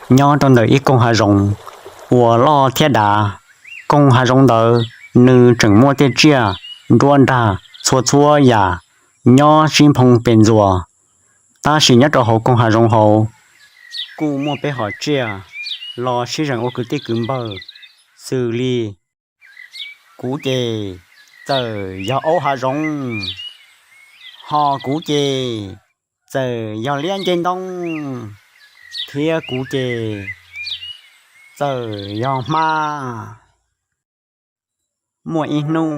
nyob rau ntawm ib koog hav zoov uas loj thiab dav. Koog hav zoov ntawd nws tseem muaj tej tsiaj nruab nrag txhua txhua yam nyob sib nphoo pes ntxuas. Tab sis nyob rau hauv koog hav zoov hauv kuj muaj peb hom tsiaj los sib zeem ua kwv tij kwv npawg, xws li kuv ces txawm yog aub hav zoov, ho kuv ces txawm yog liab ncej ntoo, thiab kuv ces txawm yog hma. Muaj ib hnub,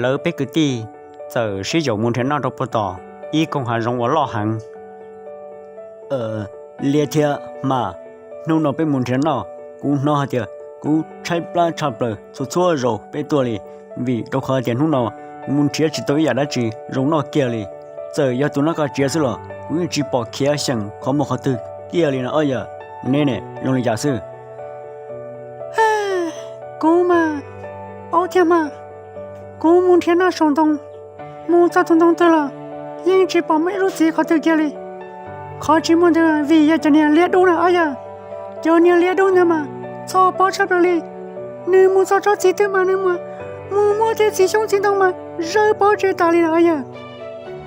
lawv peb kwv tij txawm sib yaum mus nrhiav noj rau puag tom ib koog hav zoov uas loj heev. Liab thiab hma, hnub no peb mus nrhiav noj, kuv hnov hais tias kuv tshaib plab tshaj plaws txhua txhua zaus peb tuaj li, vim rau qhov tias hnub no kuv mus nrhiav tsis tau ib yam dab tsi zoo noj kiag li. Txawm yog tus nab kaj tsiav xwb los kuv yeej tsis pom khiav xyeem qhov muag qhov twg kiag li no ob yawg. Neb ne zoo li cas xwb? Kuv mas, aub thiab hma, kuv mus nrhiav noj saum ntoo, mus txog tus ntoo twg los yeej tsis pom muaj ib lub txiv qhov twg kiag li. Qhov tsis muaj ntawd vim yog cov niag liab dub na ob yawg. Cov niag liab dub ntawd mas txhos pov tshaj plaws li. Nws mus txog tsob txiv twg mas nws mus, mus muab tej txiv xyoob txiv ntoo mas zawg pov tseg tas li na ob yawg.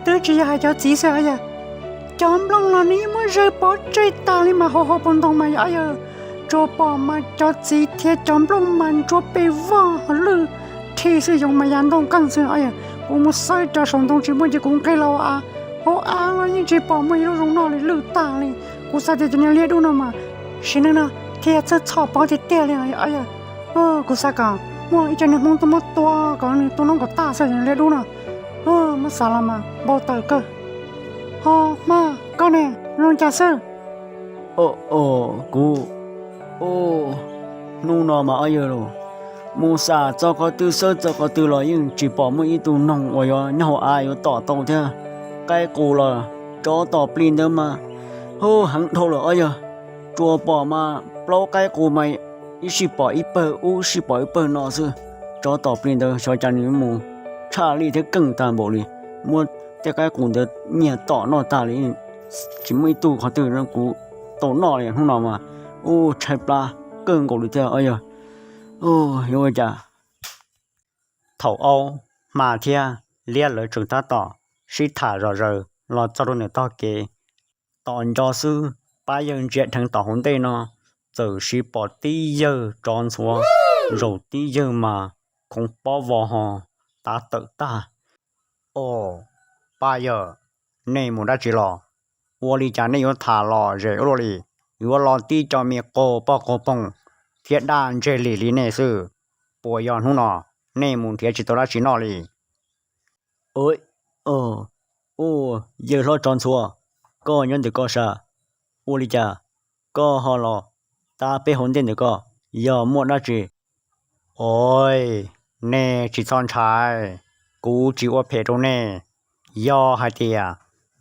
Twb tsis yog hais cov txiv xwb os yawg, cov nplooj los nws yeej muab zawg pov tseg tas li mas hauv hauv paus ntoo mas yog os yawg, tsuas pom mas cov txiv thiab cov nplooj mas ntsuab pes vog lwj rhi xwb, yoov mas ya ntooj keej xwb os yawg. Kuv mus xawb rau saum ntoo tsis muaj ces kuv nqis los av, hauv av los yeej tsis pom muaj ib lub zoo noj li, lwj tag li. Kuv xav tias cov niag liab dub no mas sim neej no thiaj txawj txhos pov tiag tiag li os yawg. Kuv xav kom muaj ib co niag hmoob tuaj muab tua kom nws tu noob kom tag xwb cov niag liab dub no. Muab xav los mas npau taws kawg. Ho hma, koj ne, zoo cas xwb? Kuv, hnub no mas ob yawg los mus xam txog qhov twg xawb txog qhov twg los yeej tsis pom muaj ib tug noog uas yuav nyob hauv av yuav tom tau thiab. Qaib qus los tsov tom plis ntawd mas hu heev dhau lawm ob yawg. Tsuas pom mas plaub qaib qus mas ib sij pom ib pawg ub sij pom ib pawg no xwb. Tsov tom plis ntawd xyov cas nws mus tshaj lij thiab keej tag npaum li. Muab tej qaib qus ntawd nyiag tom noj tag li, tsis muaj ib tug qhov twg kuv tau noj li hnub no mas. Ub, tshaib plab kawg nkaus li thiab os yawg. Yuav ua cas? Thaum aub, hma thiab liab lawv tseem tab tom sib tham zom zaws los txog rau ntawm tog kev, tos nco xwb, pab yawg ntsia dheev tom hauv ntej no txawm siv pom tib yawg tsov ntxhuav, zaum tib yawg mas khoov pob vos ho tav tawm tag. Os, pab yawg, nej mus dab tsi los? Ua li cas nej yuav tham lom zem ua luaj li? Yuav los tib co me qaug poj qaug poog thiab daj ntseg lim li nej xwb. Puas yog hnub no nej mus nrhiav tsis tau dab tsi noj li? Ua, yawg hlob tsov ntxhuav, koj nyob ntawm koj sab, ua li cas koj ho los tab peb hauv ntej ntawm koj, yog muaj dab tsi? Os, nej tsis txhob ntshai, kuv tsis ua phem rau nej. Yog hais tias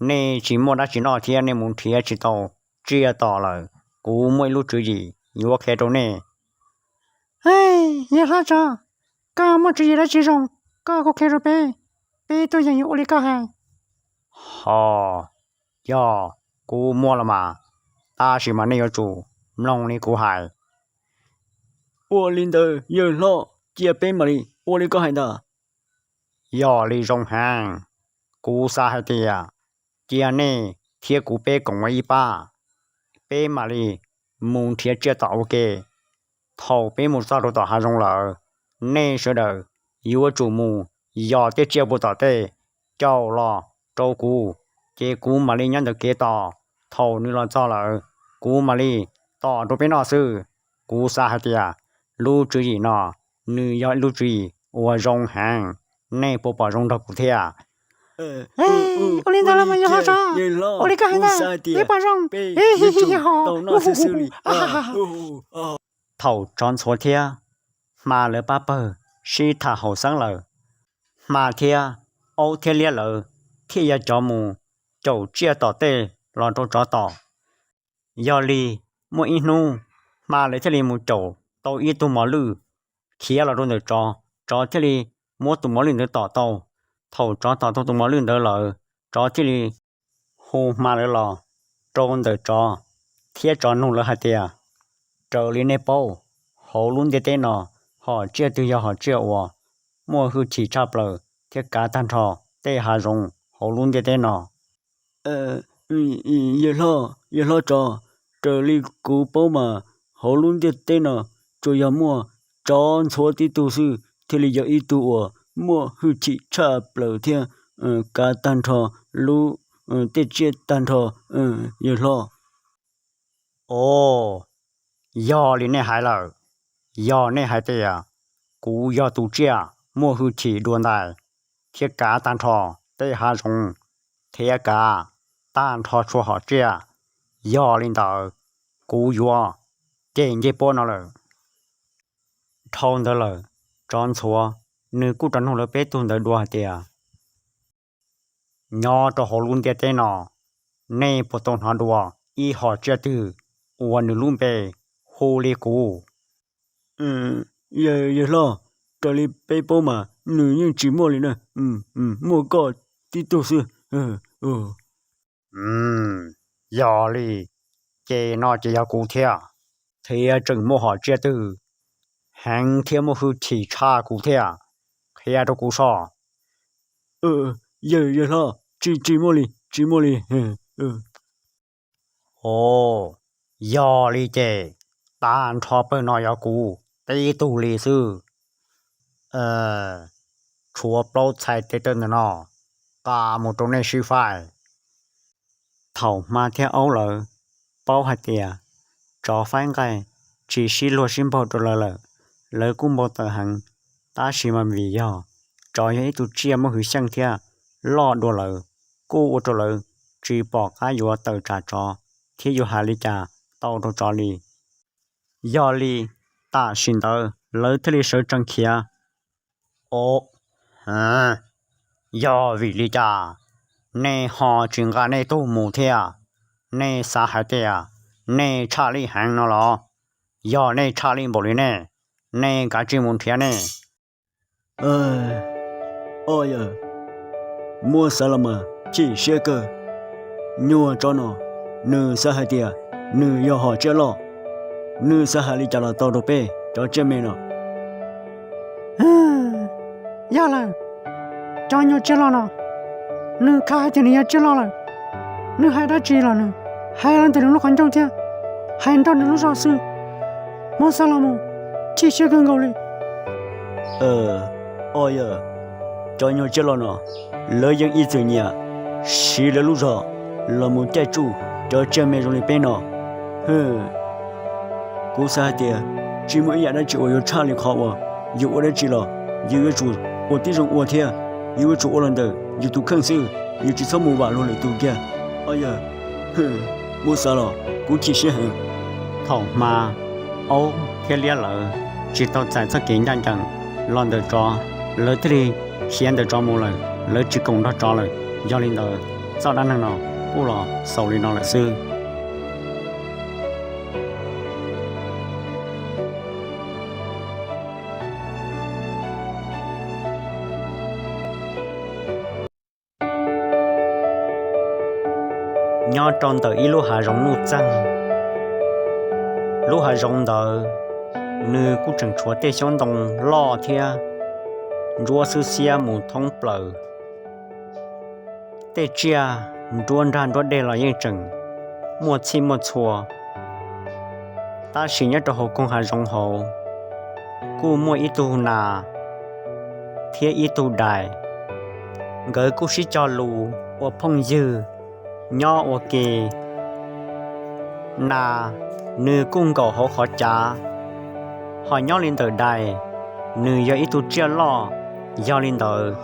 nej tsis muaj dab tsi noj thiab nej mus nrhiav tsis tau tsiaj tom lawm, kuv muaj ib lub tswv yim yuav qhia rau nej. Yawg hlob tsov, koj muaj tswv yim dab tsi zoo, koj kuj qhia rau peb, peb tuaj yeem yuav ua li koj hais. Ho, yog, kuv muaj los mas, tab sis mas nej yuav tsum mloog li kuv hais. Ua li ntawd yawg hlob, cia peb mam li ua li koj hais ntag. Yog li zoo heev, kuv xav hais tias cia nej thiab kuv peb koom ua ib pab, peb mam li mus nrhiav tsiaj tom ua ke. Thaum peb mus txog rau tom hav zoov lawm, nej sawv daws yuav tsum mus yos tej tsiaj puag tom tej caum los rau kuv, ces kuv mam li nyob ntawm kev tos. Thaum nws los txog lawm, kuv mam li tom rau peb noj xwb. Kuv xav hais tias lub tswv yim no nws yog ib lub tswv yim uas zoo heev, nej puas pom zoo nrog kuv thiab? Ua li ntawd los mas yawg hlob tsov, ua li koj hais ntag, peb pom zoo. Thaum tsov ntxhuav thiab hma lawv pab pawg sib tham haum xeeb lawm, hma thiab aub thiab liab lawv thiaj yog cov mus caum tsiaj tom tej los rau tsov tom. Yog li, muaj ib hnub, hma lawv thiaj li mus caum tau ib tug mos lwj khiav los rau ntawm tsov, tsov thiaj li muab tus mos lwj ntawd tom tau. Thaum tsov tom tau tus mos lwj ntawd lawm, tsov thiaj li hu hma lawv los rau ntawm tsov. thiab tso nug lawv hais tias, raws li nej paub, hauv lub ntiaj teb no, hom tsiaj twg yog hom tsiaj uas muaj hwj chim tshaj plaws thiab kav tag nrho tej hav zoov hauv lub ntiaj teb no? Yawg hlob, yawg hlob tsov, raws li kuv paub mas hauv lub ntiaj teb no tsuas yog muaj tsov ntxhuav tib tug xwb thiaj li yog ib tug uas muaj hwj chim tshaj plaws thiab kav tag nrho lub, tej tsiaj tag nrho, yawg hlob. Os, yog li nej hais lawm, yog nej hais tias kuv yog tus tsiaj muaj hwj chim dua ntais thiab kav tag nrho tej hav zoov thiab kav tag nrho txhua hom tsiaj, yog li ntawd kuv yuav cem ncej puab no lawm. Dhau ntawd lawm, tsov ntxhuav nws kuj rov nug lawv peb tug ntawd dua hais tias, nyob rau hauv lub ntiaj teb no, nej puas tau hnov dua ib hom tsiaj twg uas nws lub npe hu li kuv? Yawg hlob, raws li peb paub mas nws yeej tsis muaj li na, muaj koj tib tug xwb. Yog li, ces no ces yog kuv thiab, thiab tseem muaj hom tsiaj twg heev thiab muaj hwj chim tshaj kuv thiab, qhia rau kuv soj. Yawg, yawg hlob, tsis, tsis muaj li, tsis muaj li. Os, yog li ces tag nrho pawg no yog kuv tib tug li xwb. Tshuav plaub txhais tes taw ntawm no nqa mus rau nej sib faib. Thaum hma thiab aub lawv paub hais tias tsov faib nqaij tsis sib luag sib npaug rau lawv lawm, lawv kuj npau taws heev. Tab sis mas vim yog tsov yog ib tug tsiaj muaj hwj xyeej thiab loj dua lawv, kuj ua rau lawv tsis pom qab yuav tawm tsam tsov thiab yuav hais li cas tau rau tsov li. Yog li, tam sim ntawd lawv thiaj li sawv tsees khiav. Os, yog vim li cas nej ho tsis nqa nej tug mus thiab? Nej xav hais tias nej tshaj lij heev no los? Yog nej tshaj lij npaum li nej, nej kav tsij mus nrhiav nej. Os yawm, muab xav los mas chim siab kawg. Nyuag tsov no, nws xav hais tias nws yog hom tsiaj loj, nws xav hais li cas los tau rau peb cov tsiaj me no. Yog lawm, cov nyuag tsiaj loj no, nws khav hais tias nws yog tsiaj loj lawm. Nws hais dab tsi los nws hais los ntawm nws lub qhov ncauj thiab hais nrog nws lub zog xwb. Muab xav los mus chim siab kawg nkaus li. Os yawm, cov nyuag tsiaj loj no, lawv yeej ib txwm nyiam siv lawv lub zog los mus caij tsuj cov tsiaj me zoo li peb no. Kuv xav hais tias tsis muaj ib yam dab tsi uas yuav tshaj li qhov uas yus ua dab tsi los yus yuav tsum ua tib zoo ua thiab yus yuav tsum ua los ntawm yus tus kheej xwb, yus tsis txhob mus vam luag lwm tus kiag. Os yawm, muab xav los kuv chim siab heev. Thaum hma, aub thiab liab lawv tsis tau txais txoj kev ncaj ncees los ntawm tsov, lawv thiaj li khiav ntawm tsov mus lawm, lawv tsis koom nrog tsov lawm. Yog li ntawd, txoj dab neeg no kuj los xaus li no lawm xwb. Nyob rau ntawm ib lub hav zoov nuj txeeg, lub hav zoov ntawd nws kuj tseem tshuav tej xyoob ntoo loj thiab ntsuab xwb xiab mus thoob plaws. Tej tsiaj nruab nrag nruab dej los yeej tseem muaj txhij muaj txhua. Tab sis nyob rau hauv koog hav zoov hauv kuj muaj ib tug nas thiab ib tug dais, nkawd kuj sib cog lus ua phooj ywg nyob ua ke. Nas nws kuj nkaum hauv qhov cav, ho nyob li ntawm dais, nws yog ib tug tsiaj loj, yog li ntawd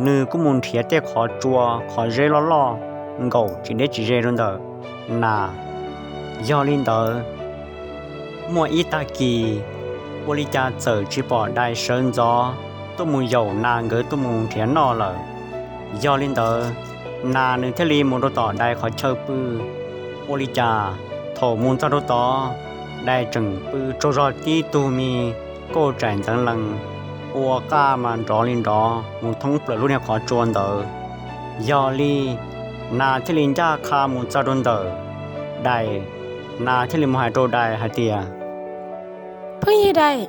nws kuj mus nrhiav tej qhov tsua qhov zeb loj loj nkaum tsis deb tsis ze rau ntawm nas. Yog li ntawd, muaj ib tag kis, ua li cas txawm tsis pom dais sawv ntxov tuaj mus yaum nas nkawd tuaj mus nrhiav noj lawm. Yog li ntawd, nas nws thiaj li mus rau tom dais qhov chaw pw. Ua li cas thaum mus txog rau tod, dais tseem pw tsaug zog tib tug me kauj tsaim ntxeev lees, ua qaj mas nrov li nrov mus thoob plaws lub niag qhov tsua ntawd. Yog li, nas thiaj li ncaj qha mus txog rau ntawm dais Nas thiaj li mus hais rau dais hais tias, phooj ywg dais,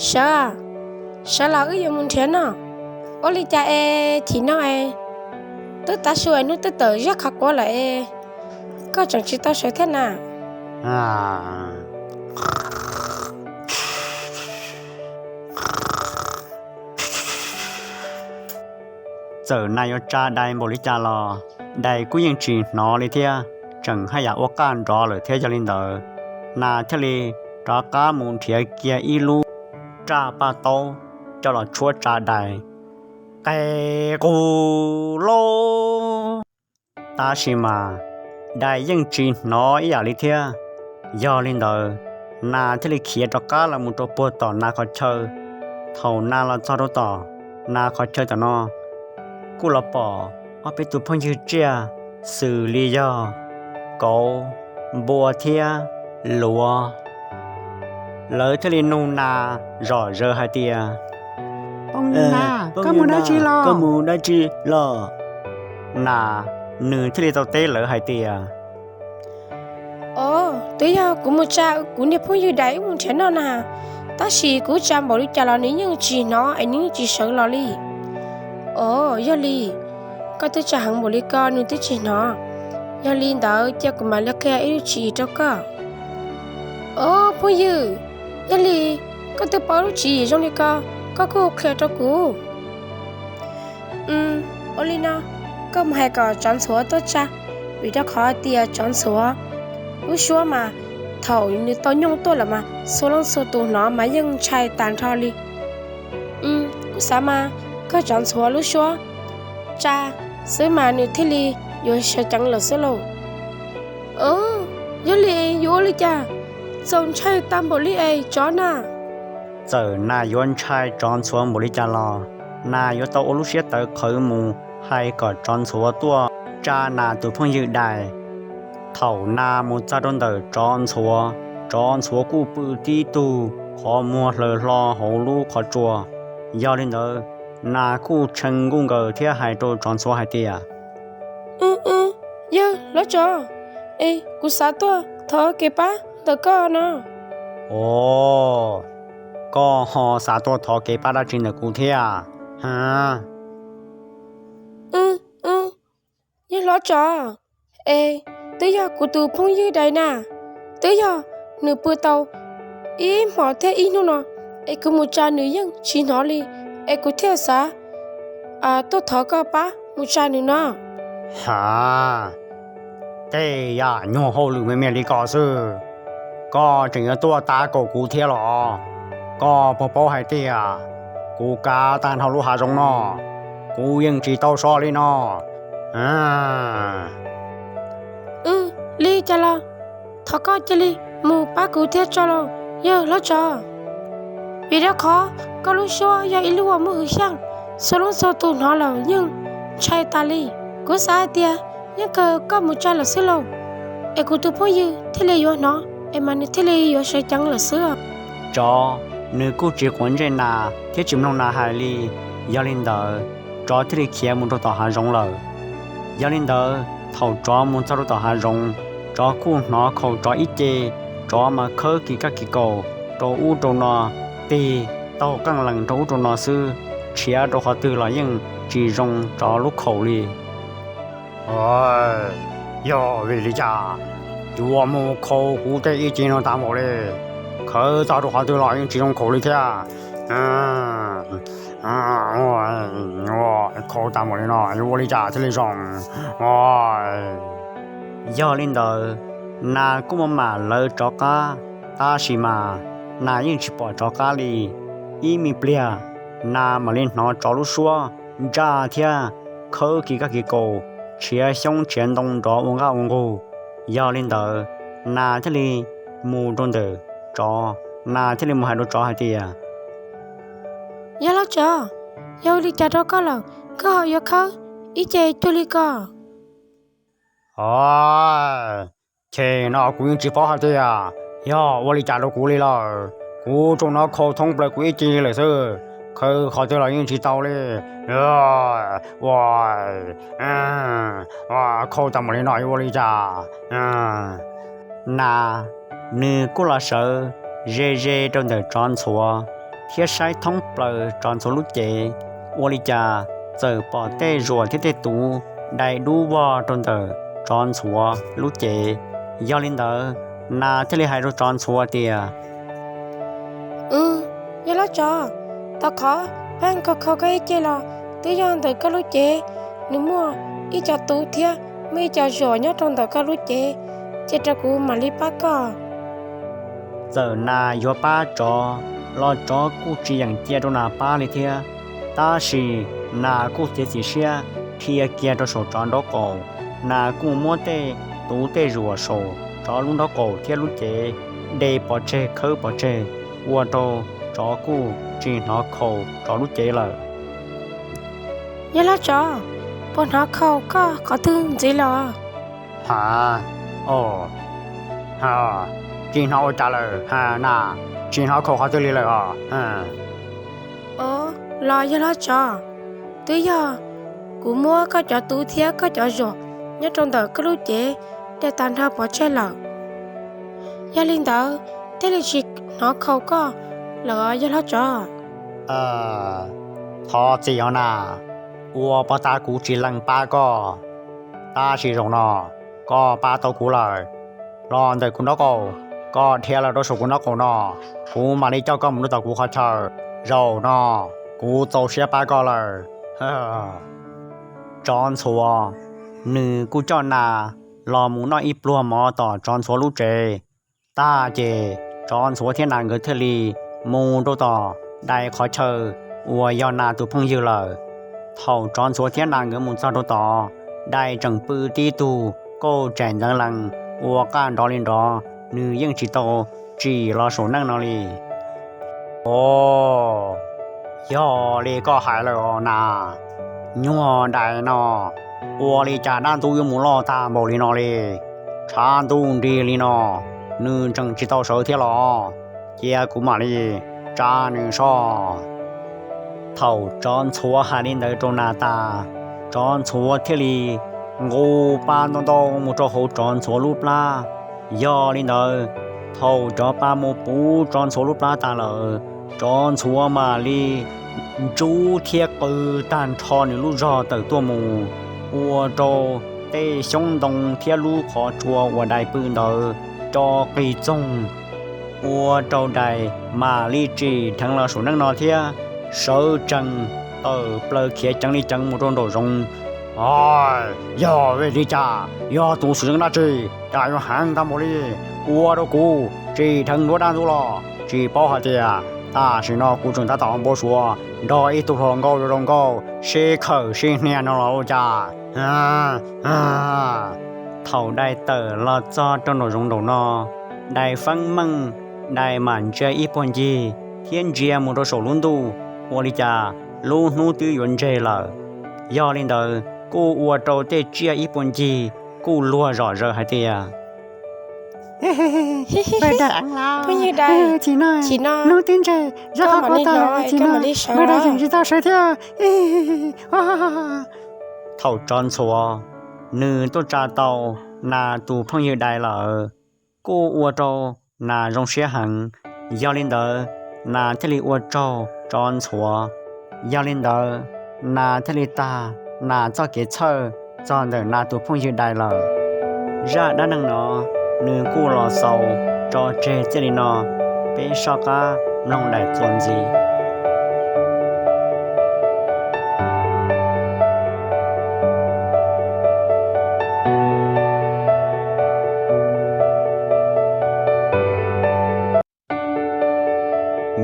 sawv, sawv los wb yuav mus nrhiav noj. Ua li cas es thim no es twb tav su es hnub twb tawm zaj qhov quav lawm es koj tseem tsis tau sawv thiab na? Txawm nas yuav tsa dais npaum li cas los dais kuj yeej tsis hnov li thiab, tseem haj yam ua qaj nrov lawm thiab. Yog li ntawd, nas thiaj li rov qab mus nrhiav kiag ib lub raj paj taub coj los tshuab tsa dais, qe qus lauj. Tab sis mas dais yeej tsis hnov ib yam li thiab. Yog li ntawd, nas thiaj li khiav rov qab los mus rau puag tom nas qhov chaw. Thaum nas los txog rau tom nas qhov chaw tom no, kuj los pom ob peb tus phooj ywg tsiaj xws li yog kauv, npua thiab luav. Lawv thiaj li nug nas zom zaws hais tias, phooj ywg, koj mus dab tsi los? Koj mus dab tsi los? Nas nws thiaj li tau teb lawv hais tias, o, twb yog kuv mus tsa kuv niag phooj ywg dais wb mus nrhiav noj na, tab sis kuv tsa npaum li cas los nws yeej tsis hnov es nws yeej tsis sawv los li. O, yog li, koj twb tsa heev npaum li ko nws twb tsis hnov. Yog li ntawd cia kuv mam li qhia ib lub tswv yim rau koj. O, phooj ywg, yog li koj twb paub lub tswv yim zoo li ko, koj kuj qhia rau kuv. Ua li no, koj mus hais kom tsov ntxhuav tuaj tsa, vim rau qhov tias tsov ntxhuav lub suab mas thaum nws tau nyooj tuaj lawm mas txhua leej txhua tus hnov mas yeej ntshai tas nrho li. Kuv xav mas koj tsov ntxhuav lub suab tsa xwb mas nws thiaj li yuav sawv ceev lawm xwb lauj. Yog li yuav ua li cas? Txaus ntshai tas npaum li es tsov na. Txawm nas yuav ntshai tsov ntxhuav npaum li cas los nas yuav tau ua lub siab tawv qhawv mus hais kom tsov ntxhuav tuaj tsa nas tus phooj ywg dais. Thaum nas mus txog rau ntawm tsov ntxhuav, tsov ntxhuav kuj pw tib tug qhov muag hlaws hlo hauv lub qhov tsua. Yog li ntawd, nas kuj tshee nkuj nkaws thiab hais rau tsov ntxhuav hais tias, yawg hlob tsov, es kuv xav tuaj thov kev pab ntawm koj no. O, koj ho xav tuaj thov kev pab dab tsi ntawm kuv thiab? Yawg hlob tsov, es twb yog kuv tus phooj ywg dais na, twb yog nws pw tau ib hmos thiab ib hnub no, es kuv mus tsa nws yeej tsis hnov li, es kuv thiaj xav tuaj thov koj pab mus tsa nws no. Ha, tej yam nyuag hauj lwm me me li ko xwb, koj tseem yuav tuaj tav kaum kuv thiab los? Koj puas paub hais tias kuv kav tag nrho lub hav zoov no, kuv yeej tsis tau so li no. Li cas los thov koj cia li mus pab kuv thiab tso los yawg hlob tsov, vim rau qhov koj lub suab yog ib lub uas muaj hwj xyeej, txhua leej txhua tus hnov lawm yeej ntshai tas li. Kuv xav hais tias yeej kawg koj mus tsa lawm xwb lauj, es kuv tus phooj ywg thiaj li yuav hnov es mas nws thiaj li yuav sawv ceev lawm xwb. Tsov nws kuj tsis quav ntsej nas thiab tsis mloog nas hais li. Yog li ntawd, tsov thiaj li khiav mus rau tom hav zoov lawm. Yog li ntawd, thaum tsov mus txog rau tom hav zoov, tsov kuj hnov khaus tsov ib ce, tsov mas khawb kis kaj kis kaus rau ub rau no, tig taug qeej lees rau ub rau no xwb, tshiav rau qhov twg los yeej tsis zoo tsov lub khaus li. Yog vim li cas yuav mus khaus kuv tej ib ce no tas npaum li? Khawb txog rau qhov twg los yeej tsis zoo khaus li thiab. Khaus tas npaum li no yuav ua li cas thiaj li zoo? Yog li ntawd, nas kuj mam mam lawv tsov qab, tab sis mas nas yeej tsis pom tsov qab li. Ib me pliag, nas mam li hnov tsov lub suab ntsaj thiab khawb kis kaj kis kaus, tshiav xyoob tshiav ntoo nrov ua nqaj ua nqug. Yog li ntawd, nas thiaj li mus rau ntawm tsov, nas thiaj li mus hais rau tsov hais tias, yog los tsov, yog ua li cas rau koj lawm koj ho yuav khawb ib ce cuag li ko? Ces no kuv yeej tsis paub hais tias yog ua li cas rau kuv li lawm. Kuv tsuas hnov khaus thoob plaws kuv ib ce lawm xwb, khawb qhov twg los yeej tsis tau li. Khaus tas npaum li no yuav ua li cas? Nas nws kuj los sawv ze ze rau ntawm tsov ntxhuav thiab saib thoob plaws tsov ntxhuav lub cev, ua li cas txawm pom tej zuam thiab tej tuv dai dub vog rau ntawm tsov ntxhuav lub cev. Yog li ntawd, nas thiaj li hais rau tsov ntxhuav tias, Wb, yog laj tsov, tau qhov pheej khaus khaus koj ib ce los twb yog ntawm koj lub cev, nws muaj ib co tuv thiab muaj ib co zuam nyob rau ntawm koj lub cev, cia rau kuv mam li pab koj. Txawm nas yuav pab tsov los tsov kuj tsis yeem cia rau nas pab li thiab, tab sis nas kuj txiav txim siab dhia kiag rau saum tsov nraub qaum. Nas kuj muab tej tuv tej zuam saum tsov lub nraub qaum thiab lub cev de pov tseg khawb pov tseg, ua rau tsov kuj tsis hnov khaus tsov lub cev lawm. Yog laj tsov, puas hnov khaus koj qhov twg ntxiv los? Ha, o, ha, tsis hnov ua cas lawm ha nas, tsis hnov khaus qhov twg li lawm os. O, los yog laj tsov, twb yog kuv muab koj cov tuv thiab koj cov zuam nyob rau ntawm koj lub cev de tag nrho pov tseg lawm, yog li ntawd thiaj li tsis hnov khaus koj lawm yog laj tsov. Thov txim os nas, ua pov tas kuv tsis lees pab koj, tab sis zaum no koj pab tau kuv lawm. Los ntawm kuv nraub qaum, koj dhia los rau saum kuv nraub qaum no, kuv mam li coj koj mus rau tom kuv qhov chaw. Zaum no kuv txaus siab pab koj lawm. Tsov ntxhuav nws kuj coj nas los mus noj ib pluag mov tom tsov ntxhuav lub tsev. Tag ces tsov ntxhuav thiab nas nkawd thiaj li mus rau tom dais qhov chaw uas yog nas tus phooj ywg lawm. Thaum tsov ntxhuav thiab nas nkawd mus txog rau tod, dais tseem pw tib tug kauj tsaim ntxeev lees ua qaj nrov li nrov, nws yeej tsis tau tsim los saum neej no li. O, yog li koj hais lawm os nas, nyuag dais no ua li cas dab ntub yuav mus loj tag npaum li no li? Tshav ntuj nrig li no, nws tseem tsis tau sawv thiab los? Cia kuv mam li tsa nws soj. Thaum tsov ntxhuav hais li ntawd rau nas tas, tsov ntxhuav thiaj li nqus pa ntau ntau mus rau hauv tsov ntxhuav lub plab. Yog li ntawd, thaum cov pa mus puv tsov ntxhuav lub plab tas lawm, tsov ntxhuav mam li ntsub thiab qw tag nrho nws lub zog tawm tuaj mus, ua rau tej xyoob ntoo thiab lub qhov tsua uas dais pw ntawd co qis txoog, ua rau dais mam li tsim dheev los saum neej no thiab sawv tsees tawm plaws khiav ceev li ceev mus rau nraum zoov. Yog vim li cas? Yog tus xwm txheej dab tsi cas yuav heev tag npaum li? Ua rau kuv tsim dheev nruab dab ntub los tsis paub hais tias tam sim no kuv tseem tab tom npau suav nrog ib tug hluas nkauj zoo zoo nkauj sib khawm sib hnia no los ua cas. Thaum dais tawm los txog rau nraum zoov nraum no, dais feeb meej, dais mam ntsia ib puag ncig thiab ntsia mus rau saum lub ntuj, ua li cas lub hnub twb yuav ntseg lawm. Yog li ntawd kuj ua rau tej tsiaj ib puag ncig kuj luag zom zaws hais tias, Phooj ywg dais, hnub twb ntseg, zaj qhov kuv tag lawm, tsis no npawg dais yeej tsis tau sawv thiab. Thaum tsov ntxhuav nws tuaj tsa tau nas tus phooj ywg dais lawm, kuj ua rau nas zoo siab heev. Yog li ntawd, nas thiaj li ua tsaug tsov ntxhuav. Yog li ntawd, nas thiaj li tag nas txoj kev txhawj txog ntawm nas tus phooj ywg dais lawm. Zaj dab neeg no nws kuj los xaus tso tseg txij li no, peb soj qab mloog daim txuas ntxiv.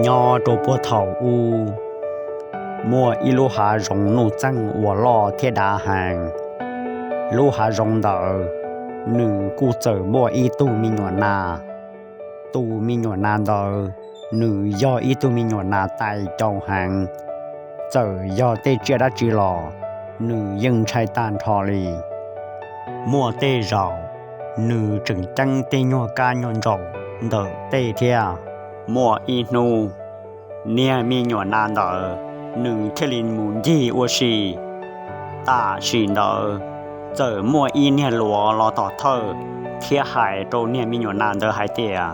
Nyob rau puag thaum ub, muaj ib lub hav zoov nuj txeeg uas loj thiab dav heev. Lub hav zoov ntawd, nws kuj txawm muaj ib tug me nyuam nas. Tus me nyuam nas ntawd, nws yog ib tug me nyuam nas tais cau heev. Txawm yog tej tsiaj dab tsi los, nws yeej ntshai tag nrho li. Muaj tej zaum, nws tseem ceeb tej nyuag kab nyuag ntsaum ntawm tej thiab. Muaj ib hnub, niag me nyuam nas ntawd, nws thiaj li mus ncig ua si. Tam sim ntawd, txawm muaj ib niag luav los tom thawj, thiab hais rau niag me nyuam nas ntawd hais tias,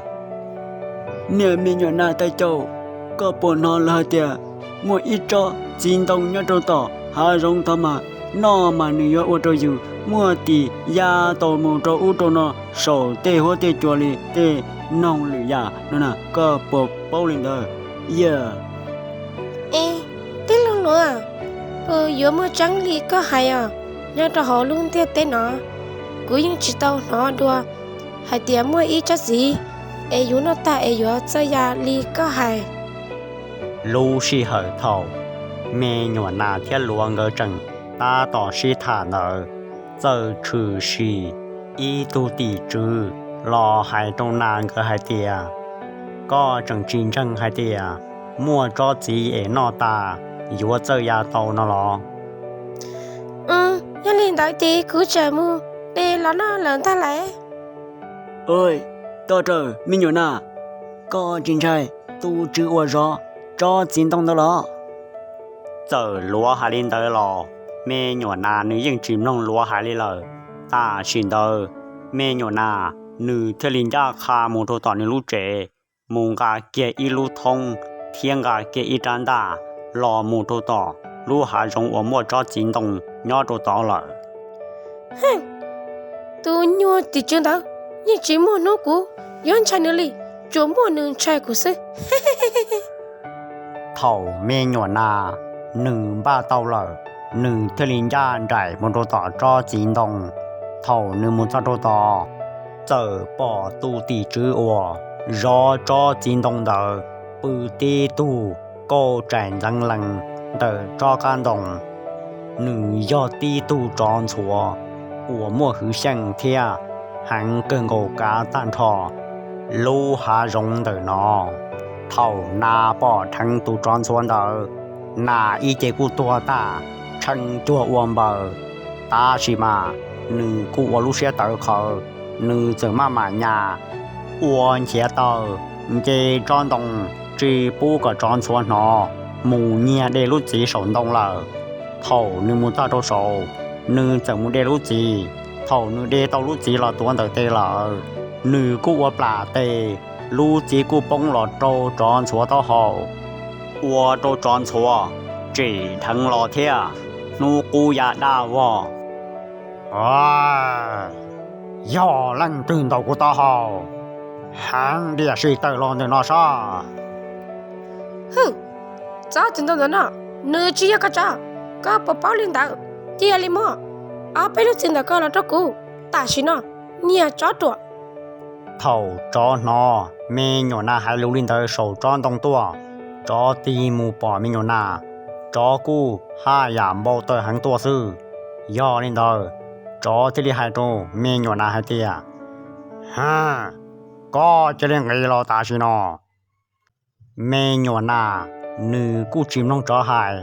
Niag me nyuam nas tais caus, koj puas hnov lawv hais tias muaj ib tsob txiv ntoo nyob rau tom hav zoov tod mas, noj mas nws yuav ua rau yus muaj tis ya tau mus rau ub rau no saum tej huab tej cua li tej noog lwm yam no na, koj puas paub li ntawd? Yog, e, tij laug Luav, puas yuav muaj tseeb li koj hais os? Nyob rau hauv lub ntiaj teb no, kuv yeej tsis tau hnov dua hais tias muaj ib tsob txiv es yus noj tag es yuav txawj ya li koj hais. Lub sij hawm thaum me nyuam nas thiab Luav nkawd tseem tab tom sib tham ntawd, txawm tshwm sim ib tug tim tswv los hais rau nas nkawd hais tias, Koj tseem tsis ntseeg hais tias muaj tsob txiv es noj tas yuav txawj ya tau no los? Yog li ntawd ces kuv tseem mus de los noj lawm ntag lauj. Toj raws me nyuam nas, koj tsis ntshai tus tswv uas zov tsob txiv ntoo ntawd los? Txawm Luav hais li ntawd los me nyuam nas nws yeej tsis mloog Luav hais li lawm. Tam sim ntawd me nyuam nas nws thiaj li ncaj qha mus rau tom nws lub tsev, mus nqa kiag ib lub thoob thiab nqa kiag ib rab ntaj los mus rau tom lub hav zoov uas muaj tsob txiv ntoo nyob rau tod lawm. Tus nyuag tim tswv ntawd yeej tsis muaj hnub kuv yuav ntshai nws li, tsuas muaj nws ntshai kuv xwb. Thaum me nyuam nas nws npaj tau lawm, nws thiaj li ncaj nraim mus rau tom tsob txiv ntoo. Thaum nws mus txog rau tod, txawm pom tus tim tswv uas zov tsob txiv ntoo ntawd pw tib tug kauj tsaim ntxeev lees ntawm tsob qab ntoo. Nws yog tib tug tsov ntxhuav uas muaj hwv xyeej thiab heev kawg nkaus kav tag nrho lub hav zoov ntawm no. Thaum nas pom dheev tus tsov ntxhuav ntawd, nas ib ce kuj tuag tag, tshee cuag ua npaws. Tab sis mas nws kuj ua lub siab tawv qhawv, nws txawm maj mam nyas ua nchiav taw nce tsob ntoo tsis pub kom tsov ntxhuav hnov, mus nyiag de lub txiv saum ntoo lawm. Thaum nws mus txog rau saud, nws txawm mus de lub txiv. Thaum nws de tau lub txiv los tuav ntawm tes lawm, nws kuj ua plam tes, lub txiv kuj poob los rau tsov ntxhuav taub hau, ua rau tsov ntxhuav tsim dheev los thiab hnub qub ya daj vog. Yog leej twg ntaus kuv taub hau, heev diam sim tawm los ntawm no sab. Hwm, tsob txiv ntoo ntawm no nws tsis yog koj tsov, koj puas paub li ntawd? Cia li muab ob peb lub txiv ntawm koj los rau kuv tam sim no, niag tsov ruam. Thaum tsov hnov me nyuam nas hais lus li ntawd saum tsob ntoo tuaj, tsov tig mus pom me nyuam nas, tsov kuj haj yam npau taws heev tuaj xwb. Yog li ntawd, tsov thiaj li hais rau me nyuam nas hais tias, Ha, koj cia li nqis los tam sim no. Me nyuam nas nws kuj tsis mloog tsov hais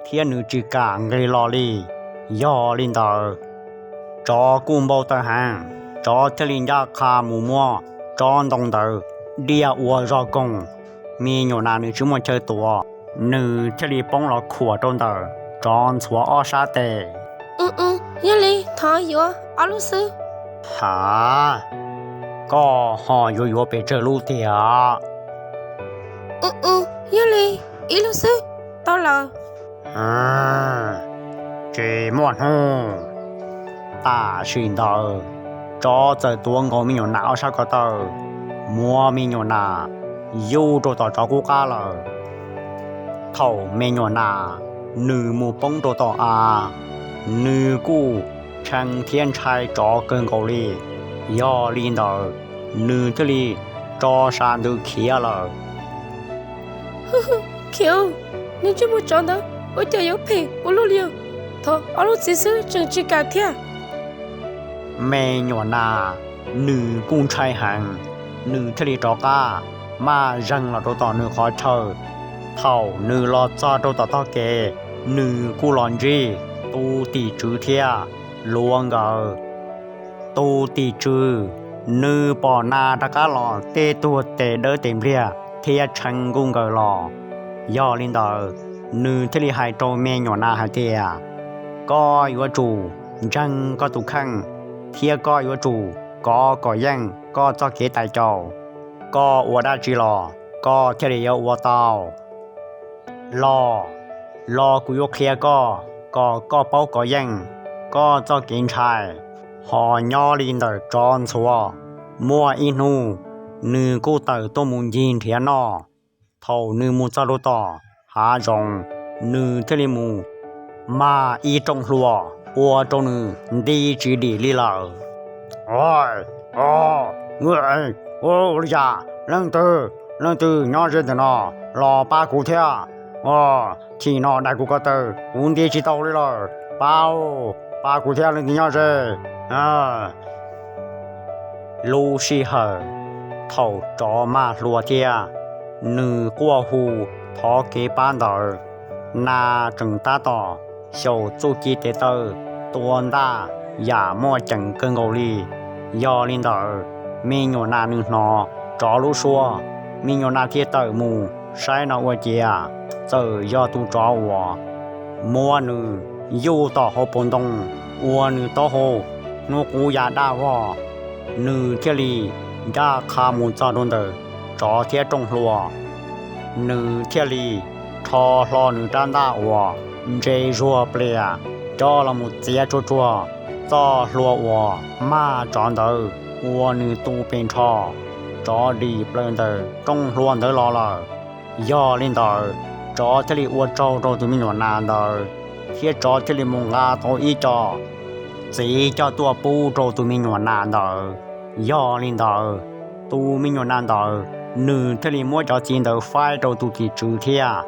thiab nws tsis kam nqis los li. Yog li ntawd, tsov kuj npau taws heev, tsov thiaj li ncaj qha mus muab tsob ntoo ntawd diaj ua zog koog. Me nyuam nas nws tsis muaj chaw tuav, nws thiaj li poob los khuam rau ntawm tsov ntxhuav ob sab tes. Yog li thov yuav ob lub xwb. Ha, koj ho yuav yuav pes tsawg lub tiag? Yog li ib lub xwb tau lawm. Tsis muaj hnub. Tam sim ntawd, tsov txawm tuav nkaus me nyuam nas ob sab ko taw, muab me nyuam nas yuj rau tom tsov qub qab lawm. Thaum me nyuam nas nws mus poob rau tom av, nws kuj tshee thiab ntshai tsov kawg nkaus li. Yog li ntawd, nws thiaj li tso sa ntws khiav lawm. Khiav, niag ntsej muag tsov ntawd ua cas yuav phem ua luaj li os. Thov ob lub txiv xwb tseem tsis kam thiab. Me nyuam nas nws kuj ntshai heev, nws thiaj li rov qab maj zeeg los rau tom nws qhov chaw. Thaum nws los txog rau tom tog kev, nws kuj los ntsib tus tim tswv thiab Luav nkawd. Tus tim tswv, nws pom nas rov qab los, tej tug tes dawb tes npliag thiab tshee nkuj nkaws los. Yog li ntawd, nws thiaj li hais rau me nyuam nas hais tias, Koj yuav tsum ntseeg koj tus kheej, thiab koj yuav tsum kov kom yeej koj txoj kev tais caus. Koj ua dab tsi los koj thiaj li yuav ua tau. Los, los kuv yuav qhia koj kom koj paub kov yeej koj txoj kev ntshai. Ho nyob li ntawm tsov ntxhuav, muaj ib hnub nws kuj tawm tuaj mus ncig nrhiav noj. Thaum nws mus txog rau tom hav zoov, nws thiaj li mus mag ib rooj hlua ua rau nws nti tsis dim li lawm. Ua li cas, leej twg, leej twg nyob ze ntawm no, los pab kuv thiab. Chim no daim kuv ko taw kuv nti tsis tau li lawm, pab, pab kuv thiab, leej twg nyob ze. Lub sij hawm thaum tsov mag hlua thiab nws quaj hu thov kev pab ntawd, nas tseem tab tom xyaum txuj ci tes taw tua ntaj yam muaj ceem kawg nkaus li. Yog li ntawd, me nyuam nas nws hnov tsov lub suab, me nyuam nas thiaj tawm mus saib no ua ciav txawm yog tus tsov uas muab nws yuj tom hauv paus ntoo ua nws taub hau hnub qub ya daj vog. Nws thiaj li ncaj qha mus txog rau ntawm tsov thiab rooj hlua. Nws thiaj li rho hlo nws rab ntaj uas ntse zuag plias coj los mus txiav tsuag tsuag txoj hlua uas mag tsov ntawd ua nws tu pes nrho, tsov dim plaws ntawm rooj hlua ntawd los lawm. Yog li ntawd, tsov thiaj li ua tsaug rau tus me nyuam nas ntawd, thiab tsov thiaj li mus nqa tau ib co txiv coj tuaj pub rau tus me nyuam nas ntawd. Yog li ntawd, tus me nyuam nas ntawd nws thiaj li muab cov txiv ntawd faib rau tus tim tswv thiab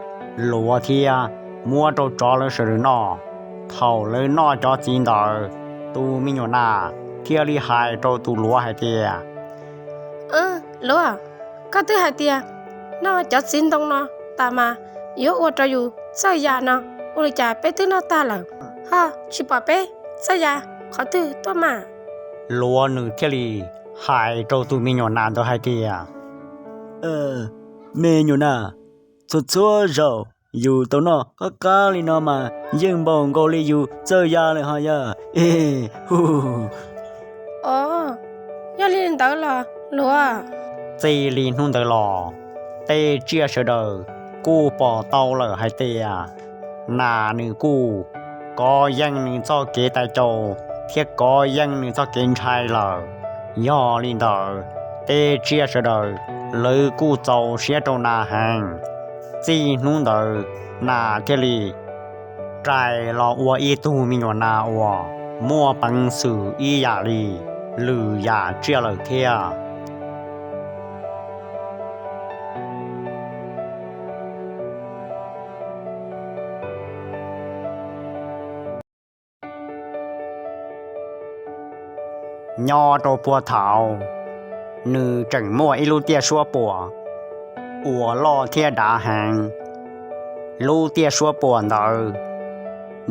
luav thiab muab rau tsov lawv sawv daws noj. Thaum lawv noj cov txiv ntawd, tus me nyuam nas thiaj li hais rau tus luav hais tias, Luav, koj twb hais tias noj cov txiv ntoo no tas mas yuav ua rau yus txawj ya no, ua li cas peb twb noj tag lawm ho tsis pom peb txawj ya qhov twg tuaj mas? Luav nws thiaj li hais rau tus me nyuam nas ntawd hais tias, Me nyuam nas, txhua txhua zaus yus tau noj qab qab li no mas yeej npaum nkaus li yus txawj ya lawm ho yog. Hu, yog li ntawd los luav. Txij li hnub ntawd los, tej tsiaj sawv daws kuj pom tau lawm hais tias nas nws kuj kov yeej nws txoj kev tais caus thiab kov yeej nws txoj kev ntshai lawm. Yog li ntawd, tej tsiaj sawv daws lawv kuj txaus siab rau nas heev. Txij hnub ntawd nas thiaj li rais los ua ib tug me nyuam nas uas muaj peev xwm ib yam li lwm yam tsiaj lawm thiab. Nyob rau puag thaum ub, nws tseem muaj ib lub tiaj suab puam uas loj thiab dav heev. Lub tiaj suab puam ntawd,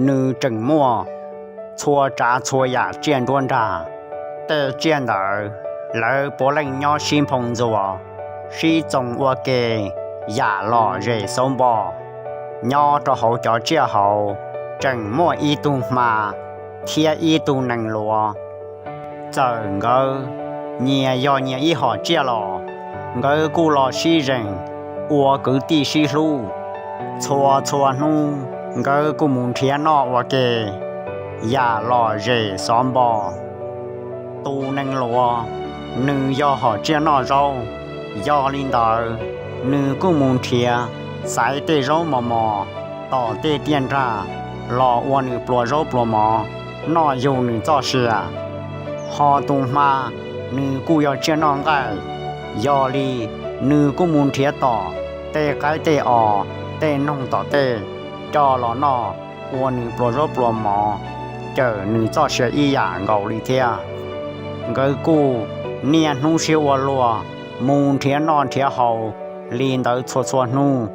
nws tseem muaj txhua tsav txhua yam tsiaj nruab nrag. Tej tsiaj ntawd, lawv puav leej nyob sib nphoo ntxuas, sib txoos ua ke yam lom zem xauv npo. Nyob rau hauv cov tsiaj hauv, tseem muaj ib tug hma thiab ib tug nees luav. Txawm nkawd nyias yog nyias ib hom tsiaj los, nkawd kuj los sib zeem ua kwv tij sib hlub. Txhua txhua hnub nkawd kuj mus nrhiav noj ua ke yam lom zem xov npo. Tus nees luav, nws yog hom tsiaj noj zaub, yog li ntawd, nws kuj mus nrhiav xaiv tej zaub mos mos tom tej tiaj nrag los ua nws pluas zaub pluas mov noj yug nws txoj sia. Ho tus hma, nws kuj yog tsiaj noj nqaij, yog li nws kuj mus nrhiav tom tej qaib tej os, tej noog tom tej coj los noj ua nws pluas zaub pluas mov, cawm nws txoj sia ib yam nkaus li thiab. Nkawd kuj niaj hnub sib ua luag mus nrhiav noj nrhiav haus li ntawd txhua txhua hnub.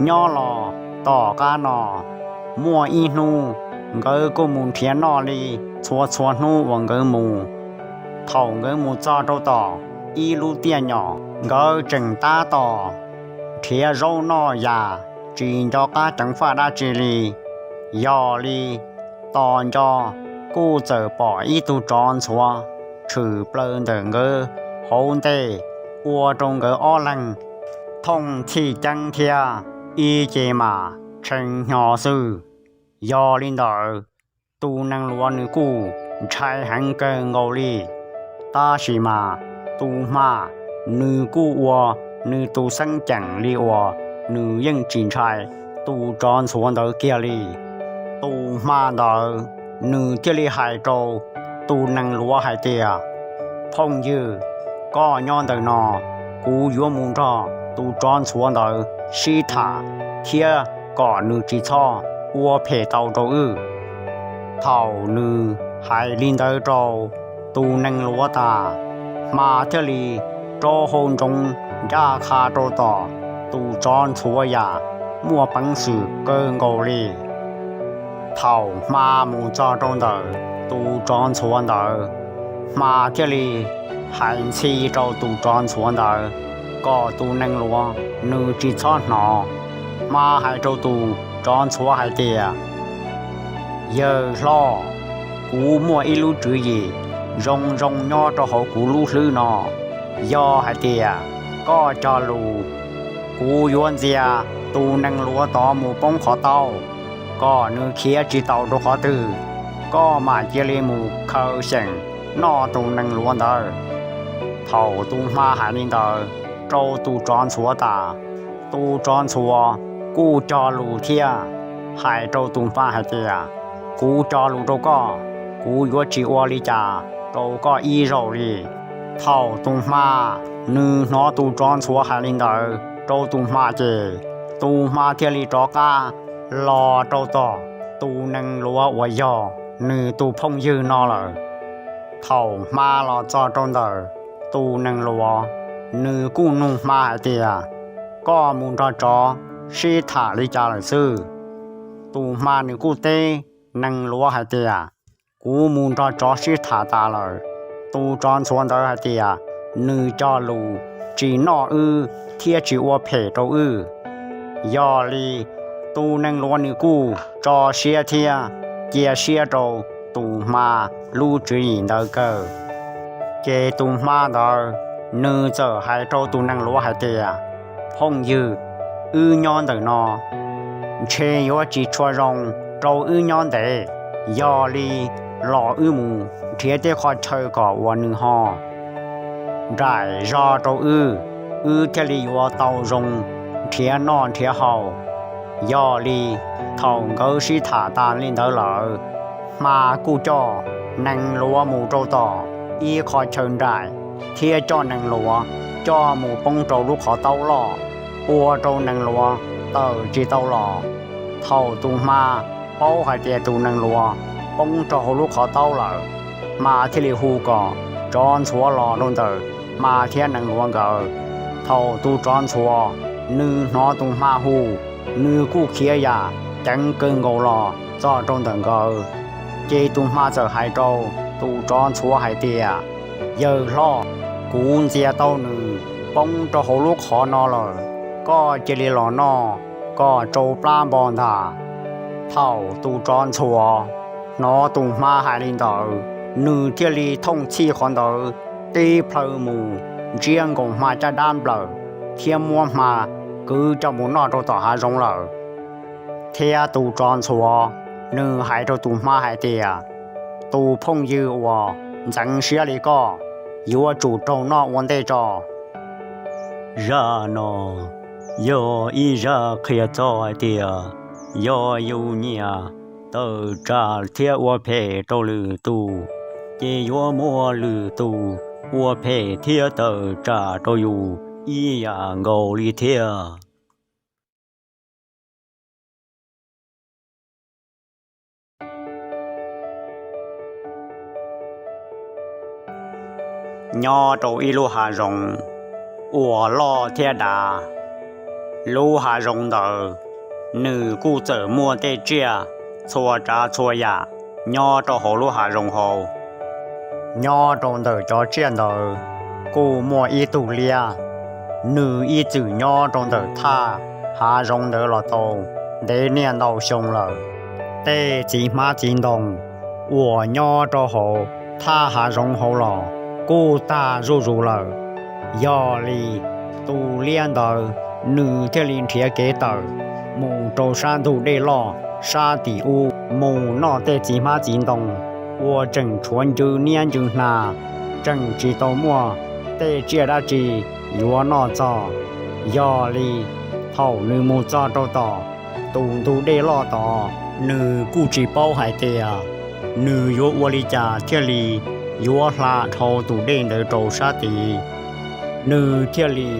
Nyob los tom qab no, muaj ib hnub nkawd kuj mus nrhiav noj li txhua txhua hnub uas nkawd mus. Thaum nkawd mus txog rau tom ib lub tiaj nyom, nkawd tseem tab tom nrhiav zaub noj yam tsis nco qab ceev faj dab tsi li. Yog li, tos nco kuj txawm pom ib tug tsov ntxhuav tshwm plaws ntawm nkawd hauv ntej, ua rau nkawd ob leeg thooj txhij ceeb thiab ib ce mas tshee hnyo xwb. Yog li ntawd, tus nees luav nws kuj ntshai heev kawg nkaus li. Tab sis mas tus hma nws kuj ua nws tus xeeb ceem li uas nws yeej tsis ntshai tus tsov ntxhuav ntawd kiag li. Tus hma ntawd nws thiaj li hais rau tus nees luav hais tias, Phooj ywg, koj nyob ntawm no, kuv yuav mus nrog tus tsov ntxhuav ntawd sib tham thiab kom nws tsis txhob ua phem tau rau wb. Thaum nws hais li ntawd rau tus nees luav tas, hma thiaj li rov hau ntsoov ncaj qha rau tom tus tsov ntxhuav yam muaj peev xwm kawg nkaus li. Thaum hma mus txog rau ntawm tus tsov ntxhuav ntawd, hma thiaj li hais ntxhi rau tus tsov ntxhuav ntawd kom tus nees luav nws tsis txhob hnov. Hma hais rau tus tsov ntxhuav hais tias, Yawg hlob, kuv muaj ib lub tswv yim zoo zoo nyob rau hauv kuv lub hlwb no. Yog hais tias koj cog lus, kuv yuav ntxias tus nees luav tod mus poob qhov taub, kom nws khiav tsis taus rau qhov twg. Koj mam cia li mus khaws xyeem noj tus nees luav ntawd. Thaum tus hma hais li ntawd rau tus tsov ntxhuav tas, tus tsov ntxhuav kuj cog lus thiab hais rau tus hma hais tias, Kuv cog lus rau koj, kuv yuav tsis ua li cas rau koj ib zaug li. Thaum tus hma nws hnov tus tsov ntxhuav hais li ntawd rau tus hma ces tus hma thiaj li rov qab los rau tom tus nees luav uas yog nws tus phooj ywg no lawm. Thaum hma los txog rau ntawm tus nees luav, nws kuj nug hma hais tias, Koj mus nrog tsov sib tham li cas lawm xwb? Tus hma nws kuj teb nees luav hais tias, Kuv mus nrog tsov sib tham tas lawm. Tus tsov ntxhuav ntawd hais tias nws cog lus tsis noj wb thiab tsis ua phem rau wb. Yog li, tus nees luav nws kuj tso siab thiab cia siab rau tus hma lub tswv yim ntawd kawg. Ces tus hma ntawd nws txawm hais rau tus nees luav hais tias, Phooj ywg, wb nyob ntawm no ntshe yuav tsis tshua zoo rau wb nyob ntev. Yog li, los wb mus nrhiav tej qhov chaw kom uas nws ho nraim zog rau wb, wb thiaj li yuav tau zoo nrhiav noj nrhiav haus. Yog li, thaum nkawd sib tham tas li ntawd lawm, hma kuj coj nees luav mus rau tom ib qho chaw nraim thiab coj nees luav coj mus poob rau lub qhov taub loj, ua rau nees luav tawm tsis tau los. Thaum tus hma paub hais tias tus nees luav poob rau hauv lub qhov taub lawm, hma thiaj li hu kom tsov ntxhuav los rau ntawm hma thiab nees luav nkawd. Thaum tus tsov ntxhuav nws hnov tus hma hu, nws kuj khiav yam ceev kawg nkaus los txog rau ntawm nkawd. Ces tus hma txawm hais rau tus tsov ntxhuav hais tias, Yawg hlob, kuv ntxias tau nws poob rau hauv lub qhov no lawm, koj cia li los noj kom tsau plab npo ntag. Thaum tus tsov ntxhuav hnov tus hma hais li ntawd, nws thiaj li thooj txhij qhov ntawd tib plhaw mus ntsiab nkaus hma caj dab nplawm thiab muab hma kwv coj mus noj rau tom hav zoov lawm. Thiab tus tsov ntxhuav nws hais rau tus hma hais tias, Tus phooj ywg uas ntxeev siab li koj, yuav tsum raug noj ua ntej tso. Zaj no yog ib zaj qhia txog hais tias yog yus nyiam tawm tsam thiab ua phem rau lwm tus, ces yuav muaj lwm tus ua phem thiab tawm tsam rau yus ib yam nkaus li thiab. Nyob rau ib lub hav zoov uas loj thiab dav, lub hav zoov ntawd nws kuj txawm muaj tej tsiaj txhua tsav txhua yam nyob rau hauv lub hav zoov hauv. Nyob rau ntawm cov tsiaj ntawd kuj muaj ib tug liab, nws ib txwm nyob rau ntawm thaj hav zoov ntawd los tau ntev niaj ntau xyoo lawm. Tej txiv hmab txiv ntoo uas nyob rau hauv thaj hav zoov hauv los kuj tag zuj zus lawm. Yog li tus liab ntawd nws thiaj li nrhiav kev tawm mus rau sab ntug dej loj sab tim ub mus noj tej txiv hmab txiv ntoo uas tseem tshuav ncw niab ncw hna, tseem tsis tau muaj tej tsiaj dab tsi yuav noj txog. Yog li thaum nws mus txog rau tom tus ntug dej loj tod, nws kuj tsis paub hais tias nws yuav ua li cas thiaj li yuav hla dhau tus dej ntawd rau sab tid. Nws thiaj li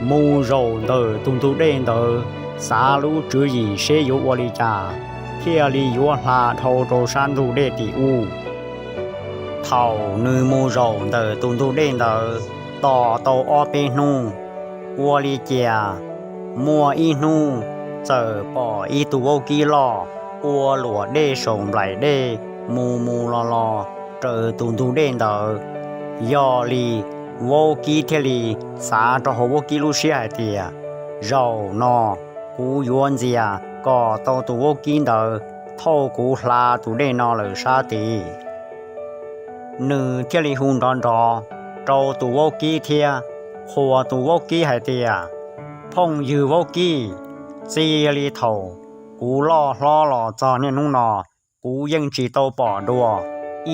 mus zaum ntawm tus ntug dej ntawd, xav lub tswv yim seb yuav ua li cas thiaj li yuav hla dhau rau sab ntug dej tim ub. Thaum nws mus zaum ntawm tus ntug dej ntawd tos tau ob peb hnub, ua li cas muaj ib hnub txawm pom ib tug vaub kib loj ua luam dej saum nplaim dej mus mus los los raws tus ntug dej ntawd. Yog li vaub kib thiaj li xav rau hauv vaub kib lub siab hais tias, zaum no kuv yuav ntxias kom tau tus vaub kib ntawd thauj kuv hla tus dej no lawm sab tid. Nws thiaj li hu nrov nrov rau tus vaub kib thiab qhuas tus vaub kib hais tias, phooj ywg vaub kib, txij li thaum kuv loj hlob los txog niaj hnub no, kuv yeej tsis tau pom dua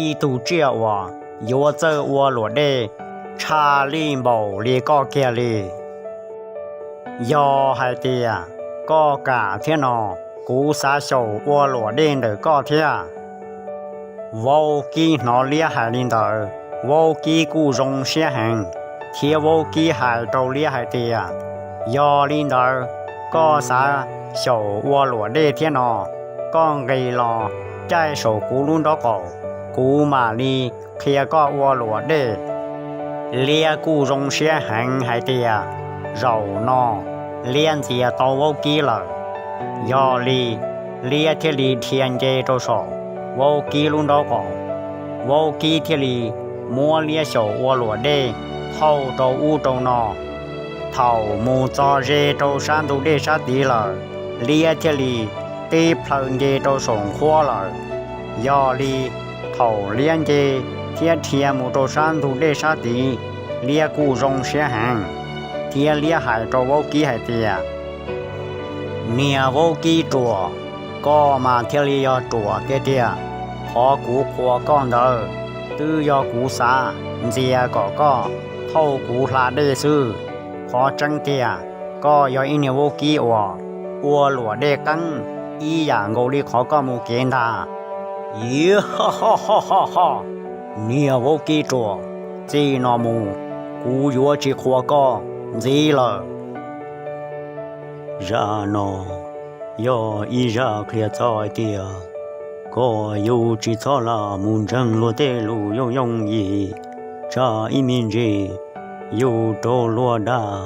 ib tug tsiaj uas yuav txawj ua luam dej tshaj lij npaum li koj kiag li. Yog hais tias koj kam thiab no, kuv xav xyaum ua luam dej ntawm koj thiab. Vaub kib hnov liab hais li ntawd, vaub kib kuj zoo siab heev, thiab vaub kib hais rau liab hais tias, yog li ntawd, koj xav xyaum ua luam dej thiab no, koj nqis los caij saum kuv lub nraub qaum, kuv mam li qhia koj ua luam dej. Liab kuj zoo siab heev hais tias zaum no liab ntxias tau vaub kib lawm. Yog li liab thiaj li dhia nce rau saum vaub kib lub nraub qaum, vaub kib thiaj li muab liab xyaum ua luam dej thauj rau ub rau no. Thaum mus txog ze rau sab ntug dej sab tid lawm, liab thiaj li tib plhaw nce rau saum nqhuab lawm. Yog li thaum liab nce thiab dhia mus rau sab ntug dej sab tid, liab kuj zoo siab heev, thiab liab hais rau vaub kib hais tias, niag vaub kib ruam, koj mas thiaj li yog ruam tiag tiag. Qhov kuv qhuas koj ntawd twb yog kuv xav ntxias kom koj thauj kuv hla dej xwb. Qhov tseeb tiag, koj yog ib niag vaub kib uas ua luam dej qeeb ib yam nkaus li qhov koj mus kev ntag. Iv, niag vaub kib ruam, txij no mus kuv yuav tsis qhuas koj ntxiv lawm. Zaj no yog ib zaj qhia txog hais tias kom yus tsis txhob lam mus ntseeg luag tej lus yooj yooj yim, tsam ib me ntsis yus raug luag dag.